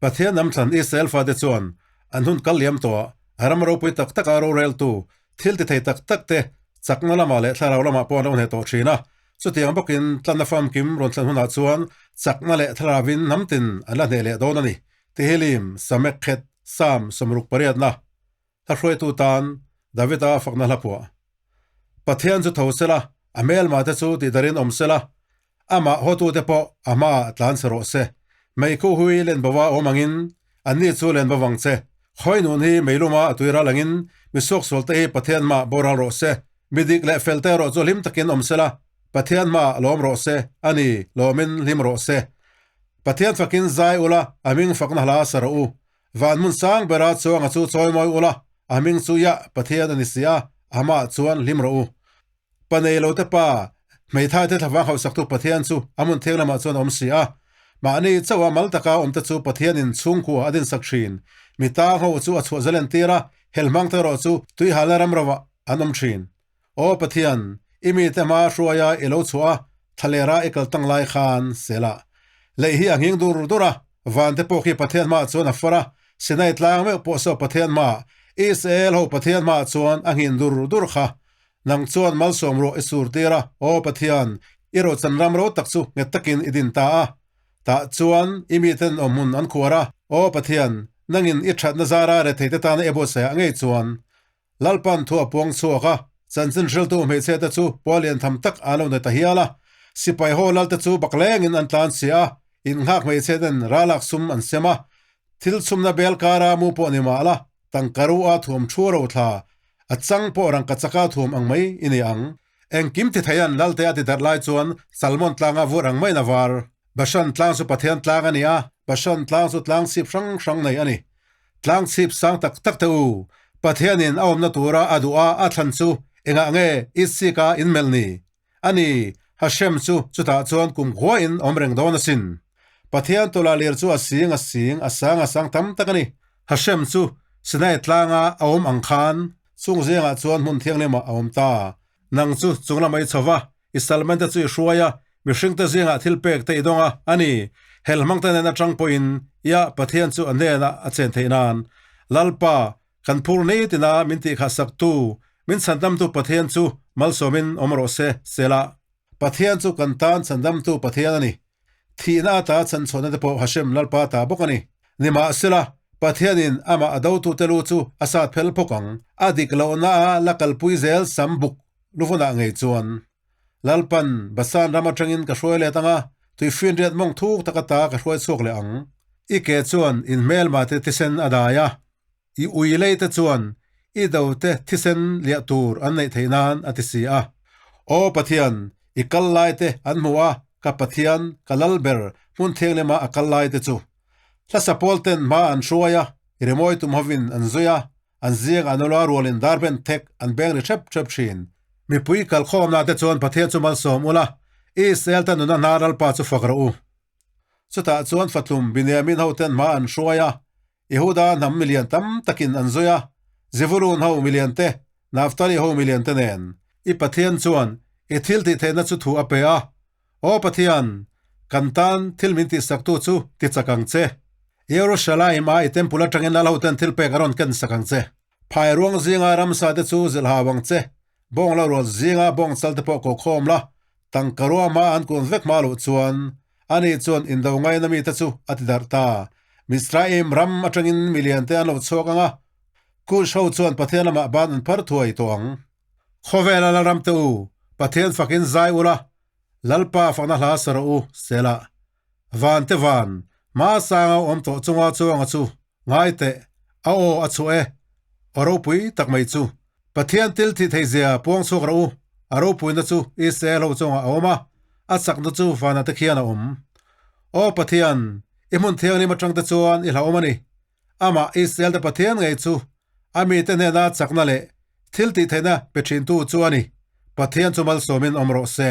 Pathian hnam thlan Israel fate chuan an hun kal liam tawh a ram ropui tak taka roreltu thil ti thei tak tak te chakna lamah leh thlarau lamah pawh an lo hneh tawh thin a. Chutiang bawkin tlanna famkim rawn thlen hunah chuan chakna leh thlaravin hnam tin an la hneh leh dawn a ni. Tehillim, Samek Khet, Psalm 68 Hla hruaitu tan Davida fakna hla phuah. Pathian chu tho sela, a hmelma te chu tihdarin awm sela, amah hawtute pawh a hmaah tlan chhe rawh se. Meikhu hui len bova awm angin anni chu len bo vang che. Khawi nun hi meiluma a tui ral angin mi suaksualte hi Pathian hmaah boral rawh se. Mi dik leh felte erawh chu hlim takin awm sela, Pathian hmaah lawm rawh se, a ni, lawmin hlim rawh se. Pathian fakin zai ula, a hming fakna hla sa rawh u. Van hmun sang bera chuanga chu chawi mawi ula, a hming chu Yah Pathian a ni si a, amah chuan hlim rawh u. Pa nei lo te pa, hmeithai te thlavang hauhsaktu Pathian chu a hmun thiang lamah chuan a awm si a. Mahni chauha mal taka awm te chu Pathianin chhungkua a dinsak thin. Mi tang ho chu a chhuah zalen tir a, helhmang te erawh chu tuihalna ram rovah an awm thin. Aw Pathian, i mite hma hruaia i lo chhuah a, thlalera i kal tang lai khan sela. Lei hi a nghing dur dur a, vante pawh khi Pathian hmaah chuan a far a, Sinai tlang meuh pawh saw Pathian hmaah, Israel ho Pathian hmaah chuan a nghin dur dur kha. Nang chuan malsawm ruah i sur tir a, Aw Pathian, i rochan ram ro tak chu nghet takin i din ta a. Tah chuan i miten awmhmun an khuar a, Aw Pathian, nangin i thatna zara retheite tana i buatsaihah ngei chuan Lalpan thu a puang chhuak a, chanchin hriltu hmeichhia te chu pual lian tham tak an lo nei ta hial a. Sipai haw lal te chu baklengin an tlan chhia a, innghak hmeichhia ten ralak sum an sem a. Thil chhumna bel kara mu pawh ni mah la, tangka ru a thuam thu ro thla, a chang pawh rangka chaka thuam ang mai i ni ang. Engkim ti thei an Lalte a ti darh lai chuan Salmon tlanga vur ang maiin a var. Bashan tlang chu Pathian tlang a ni a, Bashan tlang chu tlang chhip hrang hrang nei a ni. Tlang chhip sang tak tak te u, Pathianin a awmna tura a duh a a thlan chu engah nge Isika in melh ni? A ni, Hashem chu chutah chuan kum khuain awm reng dawn asin. Pathian tawla lir chu a sing a sing, a sang a sang tam tak a ni. Hashem chu Sinai tlanga a awm ang khan chung zingah chuan hmun thianghlimah a awm ta. Nang chu chung lamah i chho va, i salmente chu i hruai a, mihringte zingah thil pek te i dawng a, a ni. Hel hmangte nen atang pawhin ia Pathian chu a hnenah a chen theih nan. Lalpa, kan phur ni tina min tihkhah saktu, min chhandamtu Pathian chu malsawmin awm rawh se, Selah. Pathian chu kan tan chhandamtu Pathian a ni. Thihna ata chhanchhuahna te pawh Hashem Lalpa ta bawk a ni. Nimahsela, Pathianin amah a dotute lu chu a sat phel phawk ang. A dik lohna a la kalpui zel sam buk luvunah ngei chuan. Lalpan Basan ram atangin ka hruai let ang a, tuifinriat mawng thuk tak ata ka hruai chhuak leh ang. I ke chuan in hmelma te thisen a dai a, i ui lei te chuan i do te thisen liah tur an neih theih nan a ti si a. Aw Pathian, i kal lai te an hmu a, ka Pathian, ka lal ber, hmun thianglima a kal lai te chu. Hlasa pawl ten hma an hruai a, i rimawi tum hovin an zui a, an ziang an ula rualin darben thek an beng ri hrep hrep thin. Mipui kalkhawmna te chuan Pathian chu malsawm ula, Israel te nuna hnar Lalpa chu fak rawh u. Chutah chuan Fatlum Binyamin hoten hma an hruai a, Yehuda hnam milian tam takin an zui a, Zevulun ho milian te, Naftali ho milian te nen. I Pathian chuan i thil tih theihna chu thu a pe a, Aw Pathian, kan tan thil min tihsaktu chu ti chak ang che. Jerusalem a i temple atangin lal hoten thil pek a rawn ken sak ang che. Phai ruang zinga ramsa te chu zilh hau ang che, bawng lo rual zinga bawng chal te pawh ko khawm la, Tangka ruama an kun vek hma loh chuan ani chuan indo ngaina mite chu a ti darh ta. Mizraim ram atangin milian te an lo chhuak ang a, Kush ho chuan Pathian lamah ban an phar thuai tawh ang. Khawvela Lalram te u, Pathian fakin zai ula, Lalpa fakna hla sa rawh u, Selah. Van te van, hma sanga awm tawh chunga chuanga chu ngai teh, a aw a chhuah e, aw ropui tak mai chu. Pathian thil thih theihzia puang chhuak rawh u, a ropuina chu Israel ho chungah a awm a, a chakna chu vanah te khian a awm. Aw Pathian, i hmun thianghlim atang te chuan i hlauhawm a ni. Amah Israel te Pathian ngei chu a mite hnena chakna leh thil tih theihna pe thintu chu a ni. Pathian chu malsawmin awm rawh se.